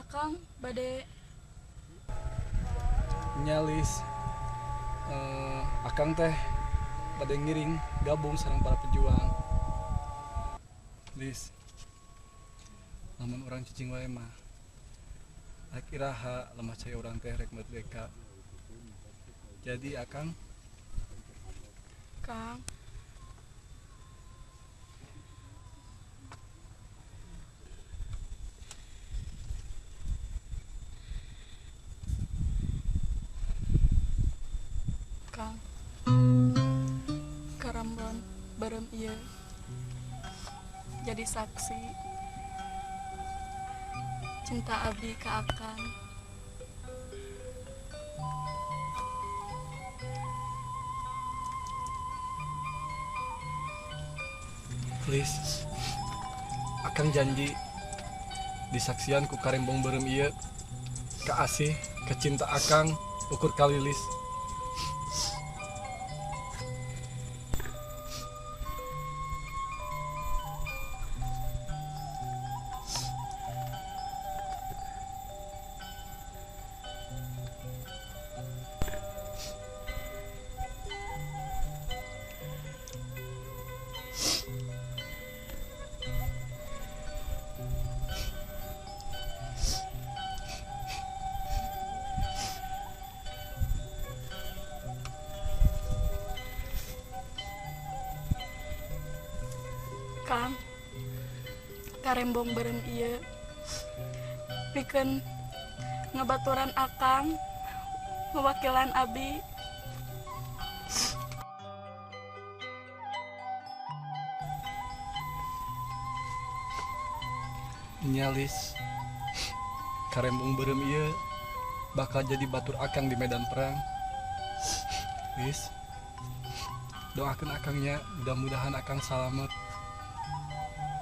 Akang bade Nya, Lis, akang teh bade ngiring gabung sareng para pejuang. Lis, lamun urang cicing wae mah rek iraha lemah cai urang teh rek merdeka? Jadi akang Kang, Kang, karambon beureum ieu jadi saksi cinta abdi ka akang. Lis, akang janji disaksian ku karembong beureum ieu kaasih kacinta akang ukur ka Lilis. Kang, karembong beureum ieu pikeun ngebaturan akang mewakilan abi. Nya, Lis, karembong beureum ieu bakal jadi batur akang di medan perang. Lis, doakan akangnya, mudah-mudahan akang salamet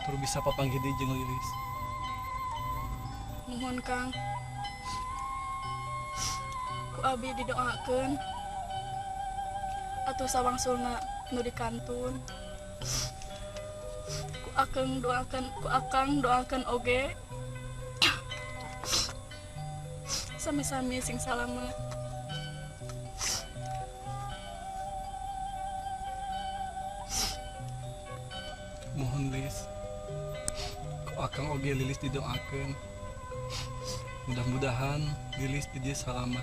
terus bisa papanggih deui jeung Lilis. Nuhun, Kang. Ku abi didoakeun atuh sawangsulna nu dikantun. Ku akang doakeun, ku akang doakeun oge. Sami-sami sing salamet. Mohon, Lis, ku akang oge Lilis didoakeun, mudah-mudahan Lilis di dieu salamet.